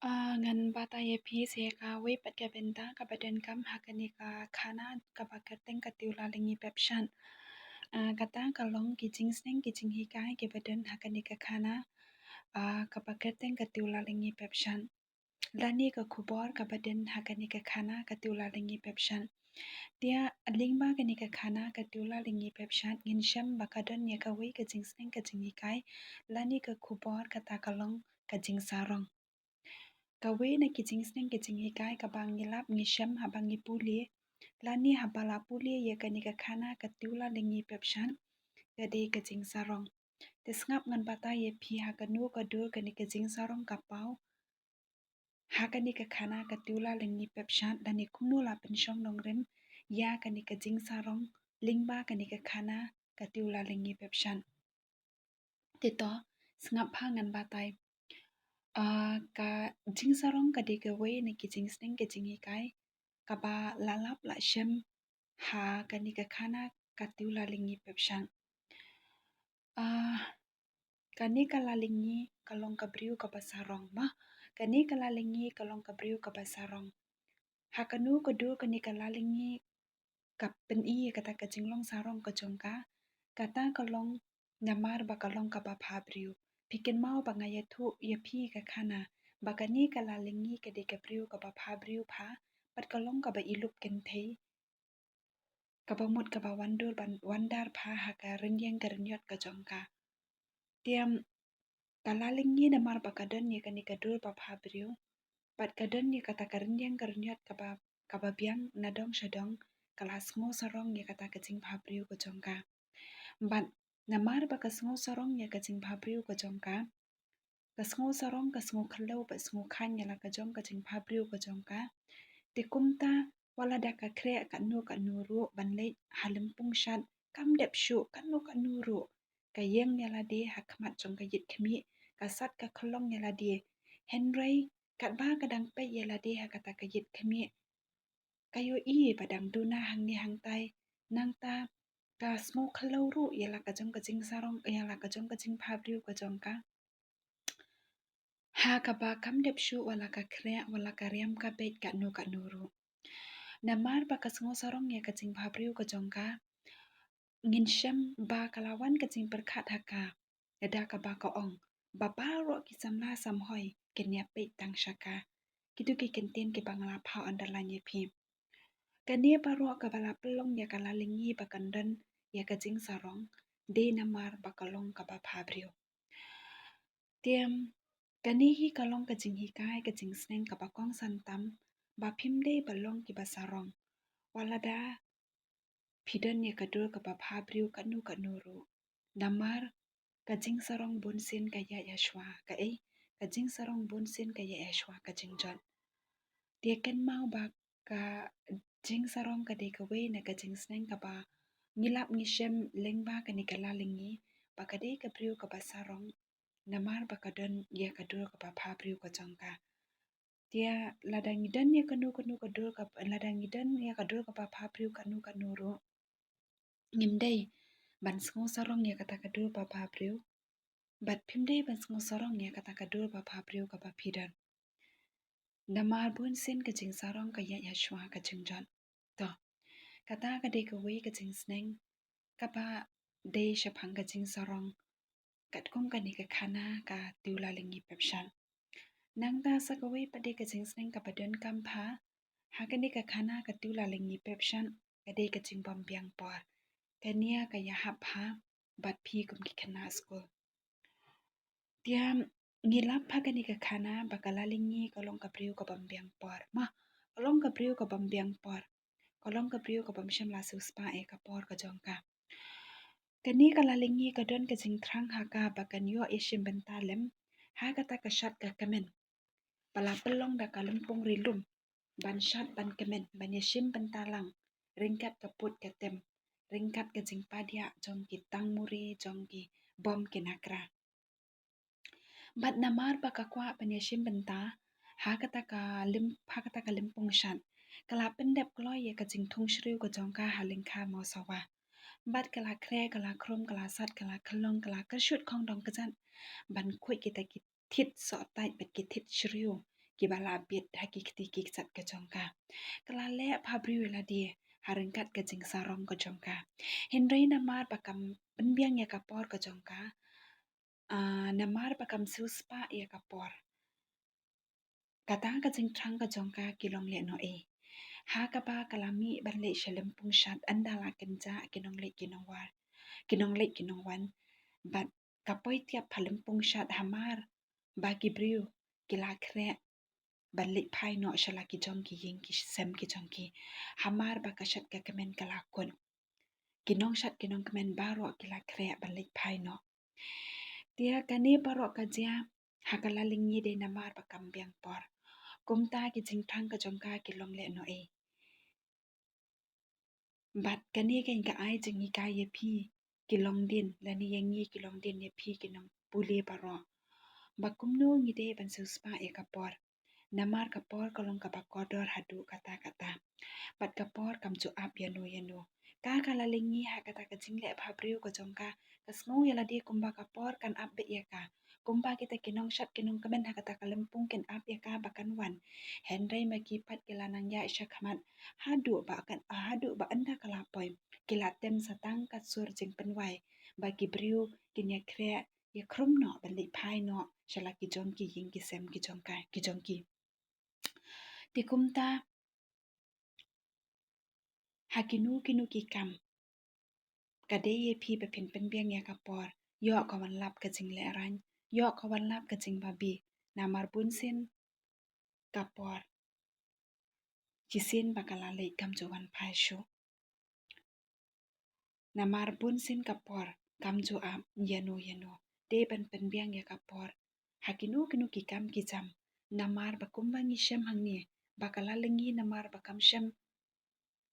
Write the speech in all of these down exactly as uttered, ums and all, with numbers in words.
Ah, ngan batai ïa phi sa ïa kawei pat ka bynta kaba donkam ha kane ka khana kaba kyrteng ka Tiew Lalyngi Pep Shad. Ah, kata ka long ki jingsneng ki jinghikai kiba don ha kane ka khana, ah, kaba kyrteng ka Tiew Lalyngi Pep Shad. Lane ka khubor kaba don ha kane ka khana ka Tiew Lalyngi Pep Shad. Te lyngba kane ka khana ka Tiew Lalyngi Pep Shad ngin shem ba ka don ïa kawei ka jingsneng ka jinghikai, lane ka khubor kata ka long ka jingsarong. Kawei na ki jingsneng ki jinghikai kaba ngi lap ngi shem haba ngi pule, lane haba la pule ïa kane ka khana ka Tiew Lalyngi Pep Shad, ka dei ka jingsarong. Te sngap ngan batai ïa phi ha kano ka dur kane ka jingsarong ka paw ha kane ka khana ka Tiew Lalyngi Pep Shad, lane kumno la pynshong nongrim ïa kane ka jingsarong lyngba kane ka khana ka Tiew Lalyngi Pep Shad. Te to, sngap ha ngan batai. Ah, ka jingsarong ka dei kawei na ki jingsneng ki jinghikai kaba la lap la shem ha kane ka khana ka Tiew Lalyngi Pep Shad. Ah, kane ka Lalyngi ka long ka briew kaba sarong, ma. Kane ka Lalyngi ka long ka briew kaba sarong. Ha kano ka dur kane ka Lalyngi ka pyni ïa kata ka jinglong sarong ka jong ka, kata ka long namar ba ka long kaba bhabriew. Phi kynmaw ba nga ïathuh ïa phi ka khana ba kane ka Lalyngi ka dei ka briew kaba bhabriew bha, bad ka long kaba ilup kynthei, kaba mut kaba wandur ban wandar bha ha ka rynïeng ka rynïot ka jong ka. Te ka Lalyngi namar ba ka don ïa kane ka dur ba bhabriew, bad ka don ïa kata ka rynïeng ka rynïot kaba, kaba biang na dong sha dong, ka la sngewsarong ïa kata ka jingbhabriew ka jong ka. Bad namar ba ka sngewsarong ïa ka jingbhabriew ka jong ka, ka sngewsarong, ka sngewkhyllew bad sngewkheiñ ïa la ka jong ka jingbhabriew ka jong ka. Te kumta wat lada ka khreh katno katno ruh ban leit ha lympung shad, kam dep shuh katno katno ruh. Ka ïeng ïa lade ha khmat jong ka ïit khmih, ka sat ka khyllong ïa lade. Hynrei katba ka dang peit ïa lade ha kata ka ïit khmih, ka ïohi ba dang duna hangne hangtai, nangta ka sngewkhyllew ruh ïa la ka jong ka jingsarong, ïa la ka jong ka jingbhabriew ka jong ka, ha kaba kam dep shuh wat la ka khreh, wat la ka riam ka beit katno katno ruh. Namar ba ka sngewsarong ïa ka jingbhabriew ka jong ka, ngin shem ba ka la wan ka jingpyrkhat ha ka, lada kaba ka ong ba baroh ki samla samhoi kin ïa peit tang sha ka. Kito ki kyntien kiba nga la pha underline ïa phi. Kane baroh kaba la pynlong ïa ka Lalyngi ba kan don ïa ka jingsarong, dei namar ba ka long kaba bhabriew. Te kane hi ka long ka jinghikai, ka jingsneng kaba kongsan tam ba phim dei ban long kiba sarong wat lada phi don ïa ka dur kaba bhabriew katno katno ruh. Namar ka jingsarong bunsien ka ïaid hashwa, kaei, ka jingsarong bunsien ka ïaid hashwa ka jingjot. Te kynmaw ba ka jingsarong ka dei kawei na ka jingsneng kaba ngi lap ngi shem lyngba kane ka Lalyngi, ba ka dei ka briew kaba sarong namar ba ka don ïa ka dur kaba bhabriew ka jong ka. Te lada ngi don ïa kano kano ka dur ka, lada ngi don ïa ka dur kaba bhabriew kano kano ruh, ngim dei ban sngewsarong ïa kata ka dur ba bhabriew, bad phim dei ban sngewsarong ïa kata ka dur ba bhabriew kaba phi don. Namar bunsien ka jingsarong ka ïaid hashwa ka jingjot. To, kata ka dei kawei ka jingsneng kaba dei shaphang ka jingsarong, katkum kane ka khana ka Tiew Lalyngi Pep Shad. Nangta sa kawei pat dei ka jingsneng kaba donkam bha ha kane ka khana ka Tiew Lalyngi Pep Shad, ka dei ka jingbym biang por. Kane ka ïahap bha bad phi kum ki khynnah skul. Te ngi lap ha kane ka khana ba ka Lalyngi ka long ka briew kabym biang por. Ma, ka long ka briew kabym biang por. Ka long ka briew kabym shym la siewspah ïa ka por ka jong ka. Kane ka Lalyngi ka don ka jingthrang ha ka ba kan ïoh ïashim bynta lem ha kata ka shad ka kmen ba la pynlong da ka lympung ri lum, ban shad ban kmen, ban ïashim bynta lang ryngkat ka put ka tem, ryngkat ka jingpadiah jong ki tangmuri, jong ki bom ki nakra. Bad namar ba ka kwah ban ïashim bynta ha kata ka lym, ha kata ka lympung shad, ka la pyndep kloi ïa ka jingthung shriew ka jong ka ha lyngkha mawsawa. Bad ka la khreh, ka la khrum, ka la sat, ka la khyllong, ka la kyrshut khongdong kjat ban khuid kita ki thied sohtait bad ki thied shriew, kiba la bit ha ki kti ki kjat ka jong ka. Ka la leh bhabriew ïa lade ha ryngkat ka jingsarong ka jong ka. Hynrei namar ba kam pynbiang ïa ka por ka jong ka, ah, namar ba kam siewspah ïa ka por, kata ka jingthrang ka jong ka ki long lehnohei. Ha kaba ka la mih ban leit sha lympung shad, ynda la kynjah ki nongleit ki nongwan, ki nongleit ki nongwan, bad ka poi tiap ha lympung shad hamar ba ki briew ki la khreh ban leit phai noh sha la ki jong ki ïing ki sem ki jong ki. Hamar ba ka shad ka kmen ka la kut, ki nongshad ki nongkmen baroh ki la khreh ban leit phai noh. Te kane baroh ka jia ha ka lalyngngi dei namar ba kam biang por. Kumta ki jingthrang ka jong ka ki long lehnohei. Bad kane ka, ka ai jinghikai ïa phi ki longdien, lane ïa ngi ki longdien, ïa phi ki nongpule baroh, ba kumno ngi dei ban siewspah ïa ka por. Namar ka por ka long kaba kordor haduh katta katta. Bad ka por kam ju ap ïano ïano. Ka, ka lalyngngi ha kata ka jingleh bhabriew ka jong ka, ka sngew ïa lade kumba ka por kan ap beit ïa ka, kumba kita ki nongshad ki nongkmen ha kata ka lympung kin ap ïa ka ba kan wan. Hynrei ma ki pat ki la nang ïaid shakhmat haduh ba kan, haduh ba ynda ka la poi, ki la tem sa tang ka sur jingpynwai ba ki briew kin ïa khreh ïa khrum noh ban leit phai noh sha la ki jong ki ïing ki sem ki jong ka, ki jong ki. Te kumta ha kino kino ki kam, ka dei ïa phi ba phin pynbiang ïa ka por. Ïoh ka wan lap ka jinglehraiñ, ïoh ka wan lap ka jingbabe. Namar bunsien ka por, shisien ba ka la leit kam ju wan phai shuh. Namar bunsien ka por kam ju ap ïano ïano. Dei ban pynbiang ïa ka por ha kino kino ki kam ki jam. Namar ba kumba ngi shem hangne, ba ka lalyngngi namar ba kam shem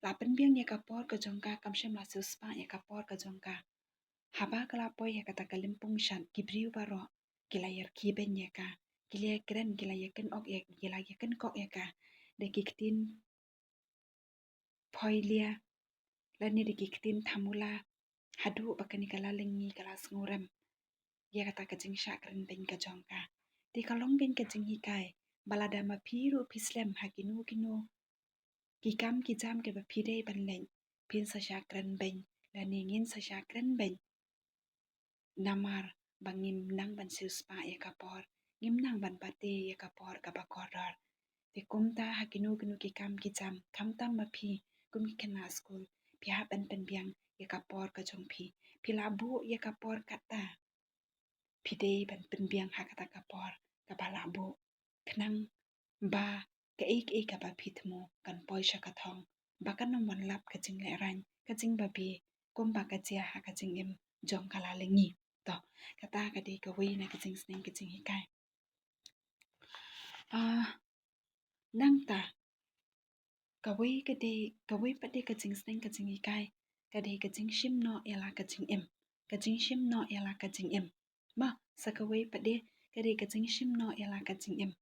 la pynbiang ïa ka por ka jong ka, kam shem la siewspah ïa ka por ka jong ka. Haba ka la poi ha kata ka lympung shad, ki briew baroh ki la ïarkhie beiñ ïa ka, ki la ïakren, ki la ïakynok ïa, ki la ïakynkok ïa ka da ki ktien phoilia lane da ki ktien thamula, haduh ba kane ka lalyngngi ka la sngewrem ïa kata ka jingshah kren beiñ ka jong ka. Te ka long beiñ ka jinghikai ba lada ma phi ruh phi slem ha kino kino ki kam ki jam kiba phi dei ban leit, phin sa shah kren beiñ, lane ngin sa shah kren beiñ. Namar ba ngim nang ban siewspah ïa ka por, ngim nang ban bate ïa ka por kaba kordor. Te kumta ha kino kino ki kam ki jam, khamtam ma phi kum ki khynnah skul, phi hap ban pynbiang ïa ka por ka jong phi. Phi la buh ïa ka por kata, phi dei ban pynbiang ha kata ka por kaba la buh, khnang ba kaei kaei kaba phi thmu kan poi sha ka thong, ba kan ym wan lap ka jinglehraiñ, ka jingbabe, kumba ka jia ha ka jingim jong ka lalyngngi. To, kata ka dei kawei na ka jingsneng ka jinghikai. Ah, nangta kawei ka dei, kawei pat dei ka jingsneng ka jinghikai, ka dei ka jingshim noh ïa la ka jingim. Ka jingshim noh ïa la ka jingim. Ma, sa kawei pat dei, ka dei ka jingshim noh ïa la ka jingim.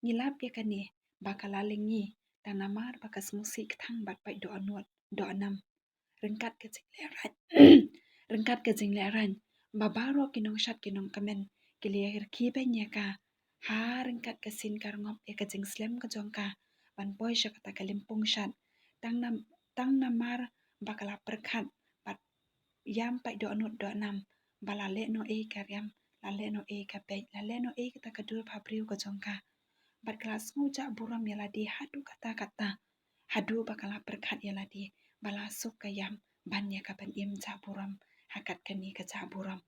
Ngi lap ïa kane ba ka lalyngngi, tang namar ba ka sngewsih kthang bad pait dohnud dohnam, ryngkat ka jinglehraiñ, ryngkat ka jinglehraiñ, ba baroh ki nongshad ki nongkmen ki la ïarkhie beiñ ïa ka ha ryngkat ka sien ka rngop ïa ka jingslem ka jong ka ban poi sha kata ka lympung shad. Tang nam, tang namar ba ka la pyrkhat bad ïam pait dohnud dohnam ba la lehnohei ka riam, la lehnohei ka beit, la lehnohei kata ka dur bhabriew ka jong ka. Bad ka la sngew jah burom ïa lade haduh katta katta, haduh ba ka la pyrkhat ïa lade ba la suk ka ïam ban ïa ka ban im jah burom ha kat kane ka jah burom.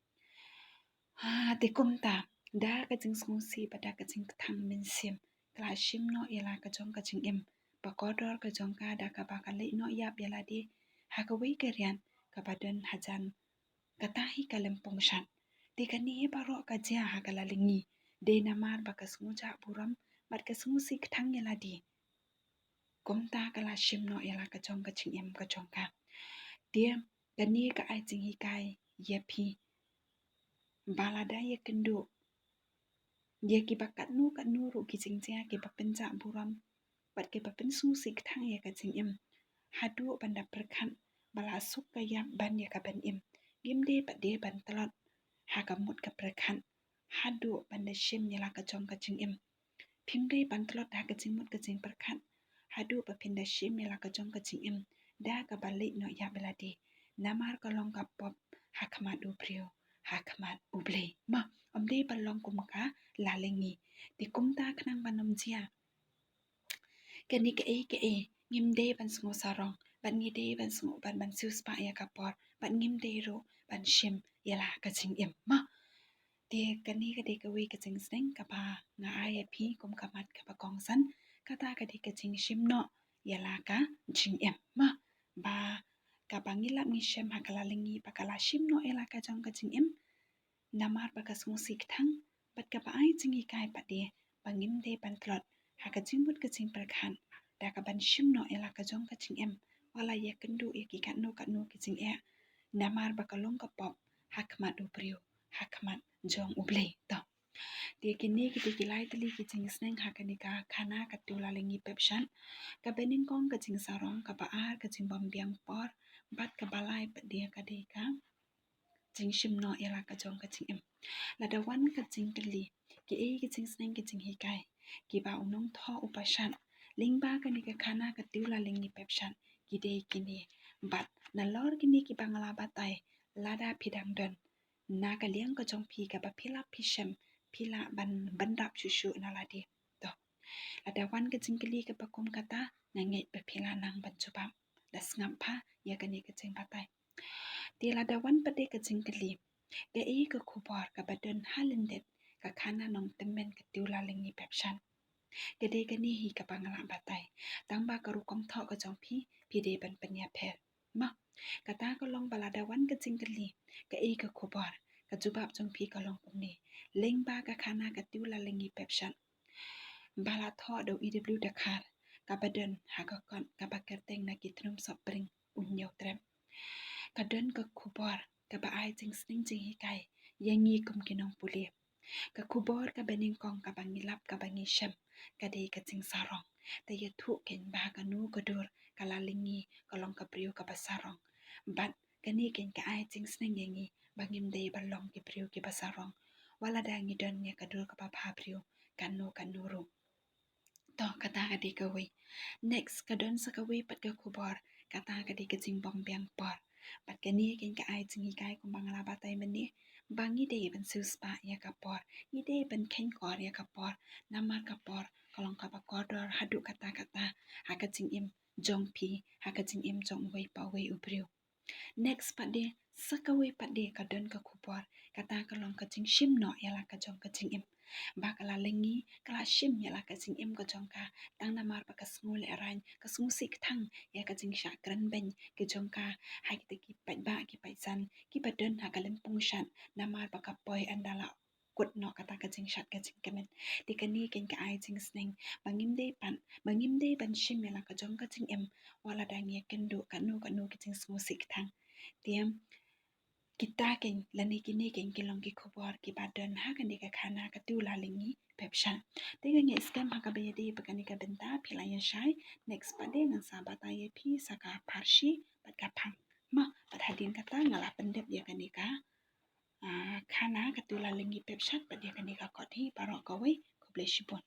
Ha, te kumta, da ka jingsngewsih bad da ka jingkthang mynsiem, ka la shim noh ïa la ka jong ka jingim ba kordor ka jong ka, da kaba ka leit noh ïap ïa lade ha kawei ka riat kaba don hajan kata hi ka lympung shad. Te kane baroh ka jia ha ka lalyngngi, dei namar ba ka sngew jah burom bad ka sngewsih kthang ïa lade. Kumta ka la shim noh ïa la ka jong ka jingim ka jong ka. Te kane ka ai jinghikai ïa phi ba lada ïakynduh ïa kiba katno katno ruh ki jingjia kiba pynjah burom bad kiba pynsngewsih kthang ïa ka jingim, haduh ban da pyrkhat ba la suk ka ïap ban ïa ka ban im, ngim dei pat dei ban tlot ha ka mut ka pyrkhat haduh ban da shim ïa la ka jong ka jingim. phim dei ban tlot ha ka jingmut ka jingpyrkhat haduh ba phin da shim ïa la ka jong ka jingim da kaba leit noh ïa ba lade, namar ka long ka pop ha khmat u briew, ha khmat U Blei. Ma, ym dei ban long kum ka la lyngngi. Te kumta khnang ban ym jia kane kaei kaei, ngim dei ban sngew sarong, bad ngi dei ban sngew ban ban siewspah ïa ka por, bad ngim dei ruh ban shim ïa la ka jingim. Ma, te kane ka dei kawei ka jingsneng kaba nga ai ïa phi kum ka mat kaba kongsan, kata ka dei ka jingshim noh ïa la ka jingim. Ma, ba kaba ngi lap ngi shem ha ka la lyngngi ba ka la shim noh ïa la ka jong ka jingim, namar ba ka sngewsih kthang, bad kaba ai jinghikai pat de ba ngim dei ban tlot ha ka jingmut ka jingpyrkhat da kaban shim noh ïa la ka jong ka jingim, wat la ïakynduh ïa ki katno katno ki jingeh, namar ba ka long ka pop ha khmat u briew, ha khmat jong U Blei. To, te kine ki dei ki lai tylli ki jingsneng ha kane ka khana ka tiew la lyngngi pep shad. Kaba nyngkong ka jingsarong, kaba ar ka jingbymbiang por, bad kaba lai pat de ka dei ka jingshim noh ïa la ka jong ka jingim. Lada wan ka jingkylli, kiei ki jingsneng ki jinghikai kiba u nongthoh u pynshad lyngba kane ka khana ka tiew la lyngngi pep shad, ki dei kine. Bad nalor kine kiba nga la batai, lada phi dang don na ka liang ka jong phi kaba phi lap phi shem, phi lah ban bynrap shuh shuh na lade. To, lada wan ka jingkylli kaba kum kata, nga ngeit ba phi lah nang ban jubab. Da sngap bha ïa kane ka jingbatai. Te lada wan pat de ka jingkylli, kaei ka khubor kaba don ha lyndet ka khana Nongtymmen ka tiew la lyngngi pep shad? Ka dei kane hi kaba nga la batai, tang ba ka rukom thoh ka jong phi, phi dei ban pynïapher. Ma, kata ka long ba lada wan ka jingkylli, kaei ka khubor, ka jubab jong phi ka long kumne: lyngba ka khana ka tiew la lyngngi pep shad, ba la thoh da u E W Dkhar, kaba don ha ka kot kaba kyrteng Na Ki Tnum Sopring U Hynñiewtrep, ka don ka khubor kaba ai jingsneng jinghikai ïa ngi kum ki nongpule. Ka khubor kaba nyngkong kaba ngi lap kaba ngi shem ka dei ka jingsarong. Te ïathuh keiñ ba kano ka dur ka la lyngngi ka long ka briew kaba sarong. Bad kane keiñ ka ai jingsneng ïa ngi ba ngim dei ban long ki briew kiba sarong, wat lada ngi don ïa ka dur kaba bhabriew kano kano ruh. To, kata ka dei kawei. Next, ka don sa kawei pat ka khubor, kata ka dei ka jingbymbiang por. Bad kane keiñ ka ai jinghikai kumba nga la batai mynne, ba ngi dei ban siewspah ïa ka por, ngi dei ban kheiñkor ïa ka por, namar ka por ka long kaba kordor haduh katta katta ha ka jingim jong phi, ha ka jingim jong uwei pa uwei u briew. Next pat de, sa kawei pat de ka don ka khubor, kata ka long ka jingshim noh ïa la ka jong ka jingim. Ba ka la lyngngi, ka la shim ïa la ka jingim ka jong ka, tang namar ba ka sngewlehraiñ, ka sngewsih kthang ïa ka jingshah kren beiñ ka jong ka ha kita ki paidbah ki paidsan kiba don ha ka lympung shad, namar ba ka poi ynda la kut noh kata ka jingshad ka jingkmen. Te kane keiñ ka ai jingsneng ba ngim dei pat, ba ngim dei ban shim ïa la ka jong ka jingim, wat lada ngi ïakynduh kano kano ki jingsngewsih kthang. Te kita keiñ lane kine keiñ ki long ki khubor kiba don ha kane ka khana ka tiew la lyngngi pep shad. Te nga ngeit skhem ha kaba ïadei bad kane ka bynta phi la ïa shai. Next pat de ngan sa batai ïa phi sa ka pharshi bad ka phang. Ma, bad hadien kata nga la pyndep ïa kane ka, ah, khana ka tiew la lyngngi pep shad bad ïa kane ka kot hi baroh kawei. Khublei shibun.